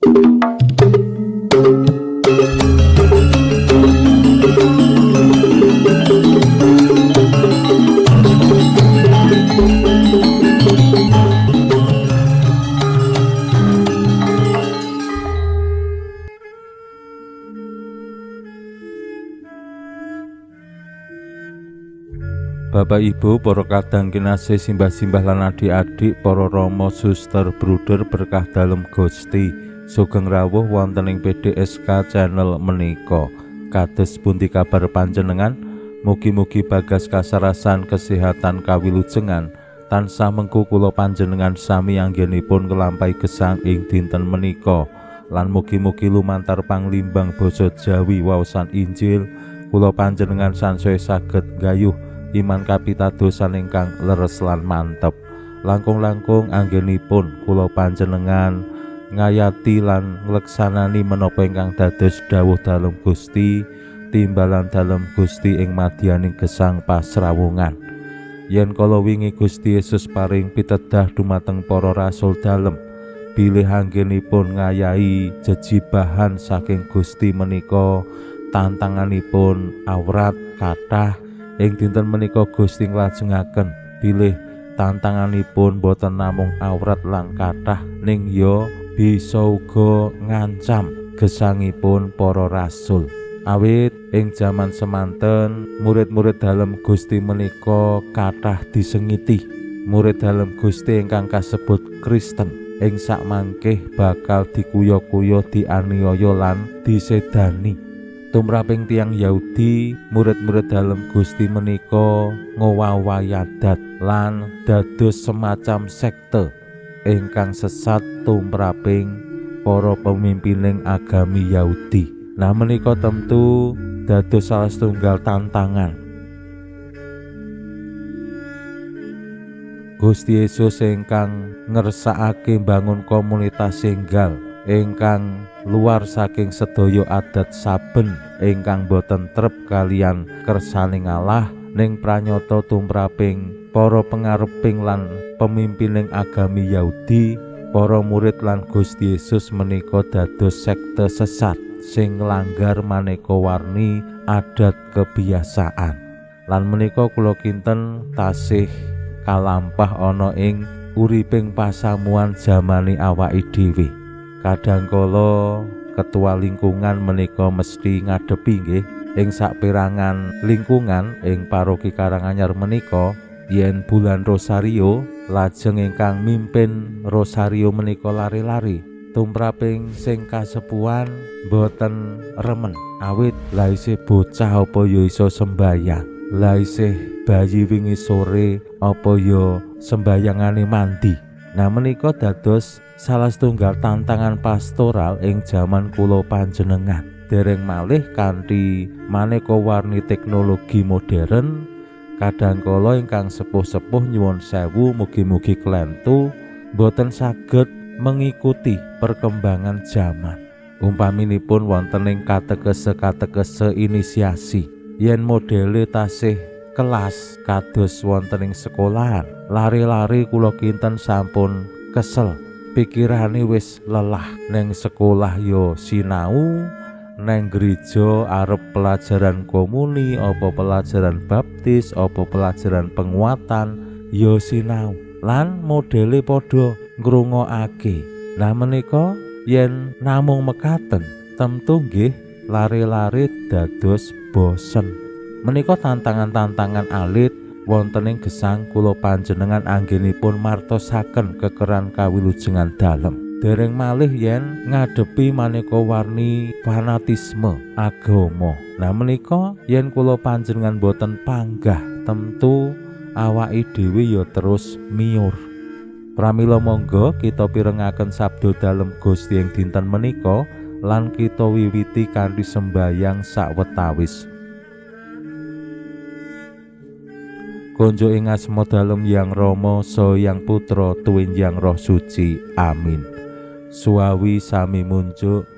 Bapak Ibu, para kadang kinasih, simbah-simbah lan adik-adik, para rama, suster, bruder berkah dalem Gusti, sugeng rawuh wonten ing PDSK channel menika. Kados pundi kabar panjenengan? Mugi-mugi bagas kasarasan kesehatan kawilujengan tansah mengku kula panjenengan sami anggenipun nglampahi gesang ing dinten menika. Lan mugi-mugi lumantar panglimbang basa Jawi waosan Injil kula panjenengan sansaya saged gayuh iman kapitadosan ingkang leres lan mantep. Langkung-langkung anggenipun kula panjenengan ngayati lan ngleksanani menapa ingkang dados dawuh dalem Gusti, timbalan dalem Gusti ing madyaning gesang pasrawungan. Yen kala wingi Gusti Yesus paring pitedah dumateng para rasul dalem bilih anggenipun ngayahi jejibahan saking Gusti menika tantanganipun awrat kathah. Ing dinten menika Gusti nglajengaken bilih tantanganipun boten namung awrat lan kathah, ning ya bisa uga ngancam gesangipun para rasul. Awit ing jaman semanten murid-murid dalem Gusti menika kathah disengiti. Murid dalem Gusti ingkang kasebut Kristen ing sakmangkeh bakal dikuya-kuya, dianiaya lan disedani. Tumraping tiyang Yahudi, murid-murid dalem Gusti menika ngowahi adat lan dados semacam sekte ingkang sesat tumraping para pemimpining agami Yahudi. Nah, menika tentu dados salah setunggal tantangan. Gusti Yesus ingkang ngersakake mbangun komunitas enggal ingkang luar saking sedaya adat saben ingkang boten trep kalian kersaning Allah, ning pranyata tumraping para pengareping lan pemimpining agami Yahudi, para murid lan Gusti Yesus menika dados sekte sesat sing nglanggar maneka warni adat kebiasaan. Lan menika kula kinten tasih kalampah ana ing uriping pasamuan jamane awake dhewe. Kadangkala ketua lingkungan menika mesti ngadepi nggih ing saperangan lingkungan ing paroki Karanganyar menika yen bulan Rosario lajeng ingkang mimpin Rosario menika lari-lari tumraping sing kasepuhan boten remen, awit lah isih bocah apa ya iso sembayang, lah isih bayi wingi sore apa ya sembayangane mandi. Nah, menika dados salah setunggal tantangan pastoral ing jaman kula panjenengan. Dereng malih kanthi maneka warni teknologi modern, kadangkala ingkang sepuh-sepuh nyuwun sewu mugi-mugi klentu boten saged mengikuti perkembangan jaman. Umpaminipun wonten ing katekese-katekese inisiasi, yen modele tasih kelas kados wonten ing sekolahan, lari-lari kula kinten sampun kesel, pikirane wis lelah. Neng sekolah yo sinau, neng gereja arep pelajaran komuni, apa pelajaran baptis, apa pelajaran penguatan yo sinau, lan modele padha ngrungokake. Nah, menika yen namung mekaten tentu nggih lari-lari dados bosen. Menika tantangan-tantangan alit wonten ing gesang kula panjenengan anggenipun martosaken kekeran kawilujengan dalem. Dereng malih yen ngadepi maneka warni fanatisme agama. Nah, menika yen kula panjenengan boten panggah tentu awake dhewe ya terus miur. Pramila monggo kita pirengaken sabda dalem Gusti ing dinten menika lan kita wiwiti kanthi sembayang sawetawis. Konjo ing asma dalem Yang Rama saha Yang Putra tuwin Yang Roh Suci. Amin. Suawi sami munjuk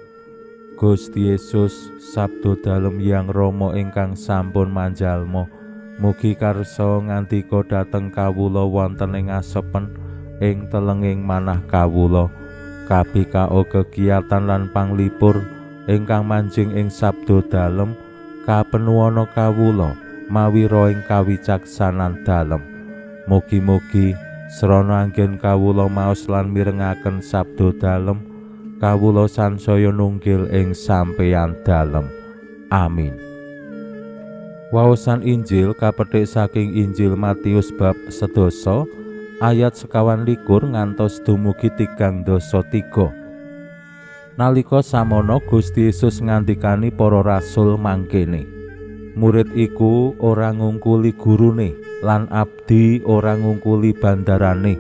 Gusti Yesus sabda dalem Yang Rama ingkang sampun manjalma, mugi karsa ngandika dhateng kawula wonten ing asepen ing telenging manah kawula. KPKO kegiatan lan panglipur ingkang manjing ing sabda dalem kapenuwana kawula mawi roing kawicaksanan dalem. Mugi-mugi srana anggen kawula maos lan mirengaken sabda dalem, kawula sansaya nunggil ing sampeyan dalem. Amin. Waosan Injil kapethik saking Injil Matius bab 10 ayat 24 ngantos dumugi 33. Nalika samono Gusti Yesus ngandikani para rasul mangkene, murid iku ora ngungkuli gurune lan abdi ora ngungkuli bandarane.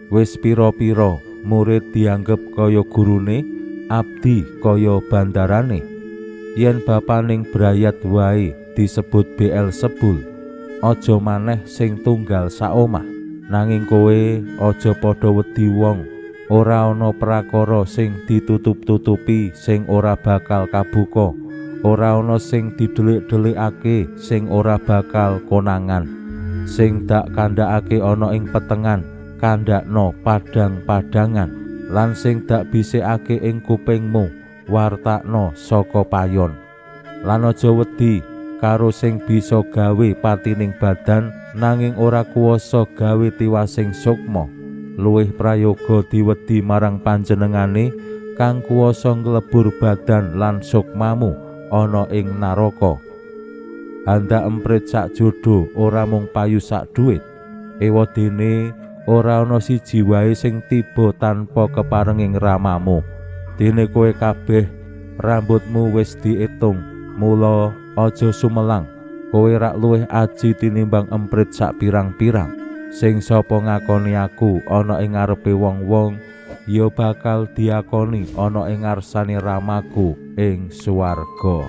Wis pira-pira murid dianggep kaya gurune, abdi kaya bandarane. Yen bapaning brayat wae disebut Beelzebul, aja maneh sing tunggal saomah. Nanging kowe aja padha wedi wong, ora ana prakara sing ditutup-tutupi sing ora bakal kabuka, ora ana sing didelik-delikake sing ora bakal konangan. Sing dak kandhakake ana ing petengan, kandhakno padhang-padhangan, lan sing dak bisikake ing kupingmu, wartakno saka payon. Lan aja wedi karo sing bisa gawe patining badan nanging ora kuwasa gawe tiwasing sukma. Luwih prayoga diwedi marang panjenengane kang kuwasa nglebur badan lan sukmamu ana ing naraka. Handak emprit sak jodo ora mung payu sak duit. Ewadene ora ana siji wae sing tiba tanpa keparenging ramamu. Dene kowe kabeh rambutmu wis diitung, mula aja sumelang. Kowe rak luwih aji tinimbang emprit sak pirang-pirang. Sing sapa ngakoni aku ana ing ngarepe wong-wong, ya bakal diakoni ana ing ngarsane Ramaku ing swarga.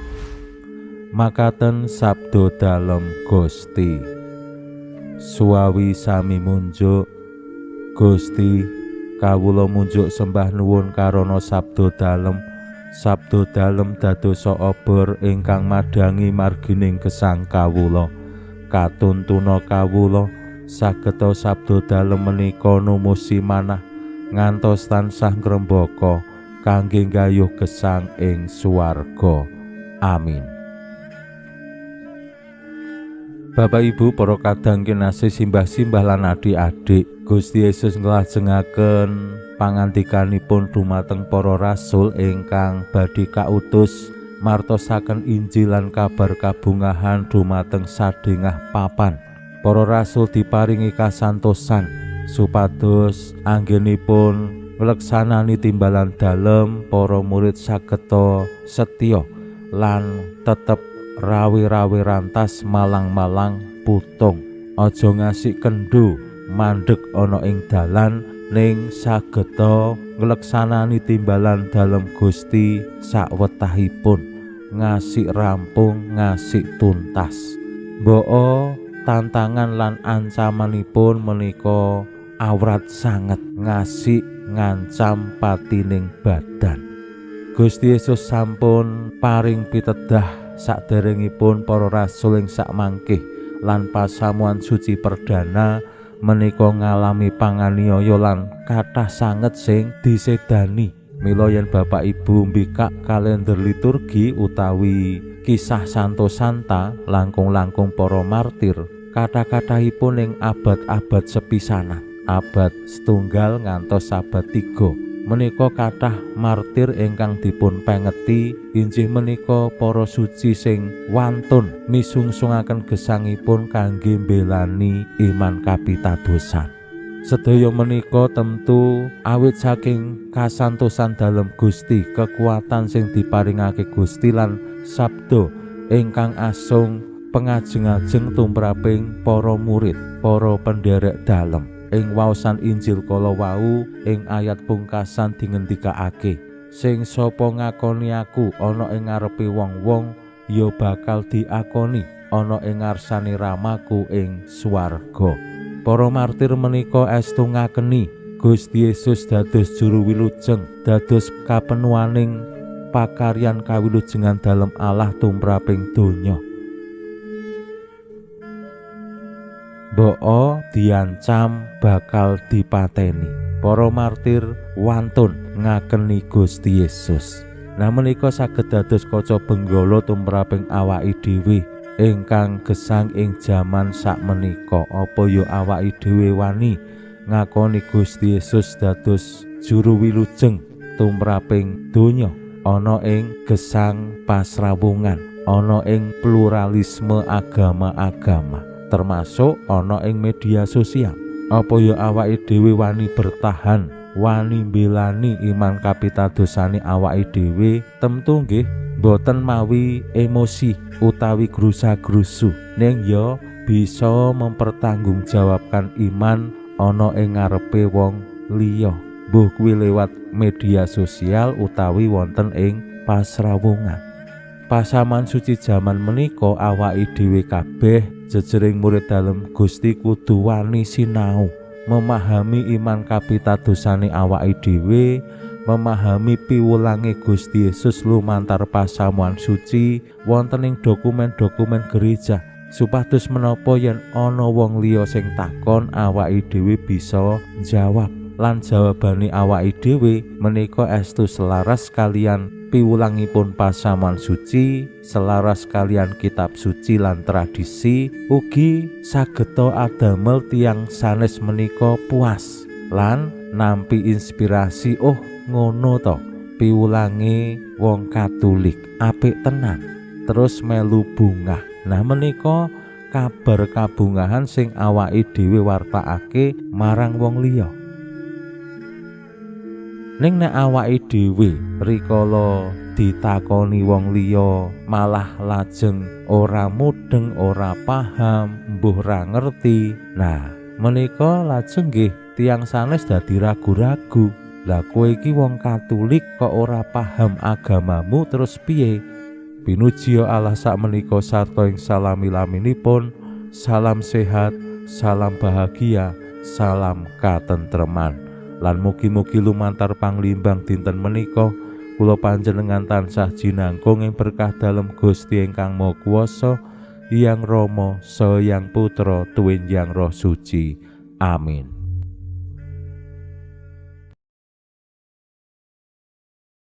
Makaten sabda dalem Gusti. Suwawi sami munjuk Gusti, kawula munjuk sembah nuwun karana sabda dalem. Sabda dalem dadosa obor ingkang madhangi margining gesang kawula. Katuntuna kawula sageta sabda dalem menika numusi manah ngantos tansah ngrembaka kangge nggayuh gesang ing swarga. Amin. Bapak Ibu para kadang kinasih, simbah-simbah lan adik-adik, Gusti Yesus nglajengaken pangandikanipun dumateng para rasul ingkang badhe kautus martosaken Injil lan kabar kabungahan dumateng sadhengah papan. Para rasul diparingi kasantosan supados anggenipun ngleksanani timbalan dalem para murid sageta setya lan tetep rawe-rawe rantas malang-malang putung. Aja ngasih kendho mandek ana ing dalan, ning sageta ngleksanani timbalan dalem Gusti sakwetahipun, ngasih rampung, ngasih tuntas. Mboko tantangan lan ancamanipun menika awrat sanget, ngasih ngancam patining badan. Gusti Yesus sampun paring pitedah saderengipun para rasul ing sakmangkih lan pasamuan suci perdana menika ngalami panganiaya lan kathah sanget sing disedani. Mila yen Bapak Ibu mbikak kalender liturgi utawi kisah santo santa langkung-langkung para martir, kathah-kathahipun ing abad-abad sepisanan, abad setunggal ngantos abad 3, menika kathah martir ingkang dipun pengeti inggih menika para suci sing wantun misungsungaken gesangipun kangge mbelani iman kapitadosan. Sedaya menika tentu awit saking kasantosan dalem Gusti, kekuatan sing diparingake Gusti lan sabda ingkang asung pengajeng-ajeng tumraping para murid, para penderek dalem. Ing waosan Injil kala wau ing ayat pungkasan dingendikake, sing sapa ngakoni aku ana ing ngarepe wong-wong ya bakal diakoni ana ing ngarsane Ramaku ing swarga. Para martir menika estu ngakeni Gusti Yesus dados juru wilujeng, dados kapenuaning pakaryan kawilujengan dalem Allah tumraping donya. Mboko diancam bakal dipateni. Para martir wantun ngakeni Gusti Yesus. Nah menika saged dados kaca benggala tumraping awake dhewe ingkang gesang ing jaman sakmenika. Apa ya awake dhewe wani ngakoni Gusti Yesus dados juru wilujeng tumraping donya ana ing gesang pasrawungan, ana ing pluralisme agama-agama, termasuk ana ing media sosial. Apa ya awake dhewe wani bertahan, wani mbelani iman kapitadosane awake dhewe? Tentu nggih boten mawi emosi utawi grusa-grusu, ning ya bisa mempertanggungjawabkan iman ana ing ngarepe wong liya, mbuh kuwi lewat media sosial utawi wonten ing pasrawungan. Pasaman suci jaman menika awake dhewe kabeh jejering murid dalem Gusti kudu wani sinau, memahami iman kapitadosane awake dhewe, memahami piwulange Gusti Yesus lumantar pasamuan suci wonten ing dokumen-dokumen gereja, supados menapa yen ana wong liya sing takon awake dhewe bisa jawab, lan jawabane awake dhewe menika estu selaras kalian piwulangipun pasamuan suci, selaras kalian kitab suci lan tradisi, ugi sageta adamel tiyang sanes menika puas lan nampi inspirasi, oh ngono to piwulange wong Katolik apik tenan, terus melu bungah. Nah menika kabar kabungahan sing awake dhewe wartakake marang wong liya. Ning nek awake dhewe rikala ditakoni wong liya malah lajeng ora mudeng, ora paham, mbuh ra ngerti. Nah menika lajeng nggih tiyang sanes dadi ragu-ragu. Lah kowe iki wong Katolik kok ora paham agamamu terus piye? Pinuji Allah sakmenika sarta ing salami-laminipun. Salam sehat, salam bahagia, salam katentreman. Lan mugi-mugi lumantar panglimbang dinten menika kula panjenengan tansah jinangkung ing berkah dalem Gusti ingkang Maha Kuwasa, Hyang Rama, Saha Hyang Putra, tuwin Hyang Roh Suci. Amin.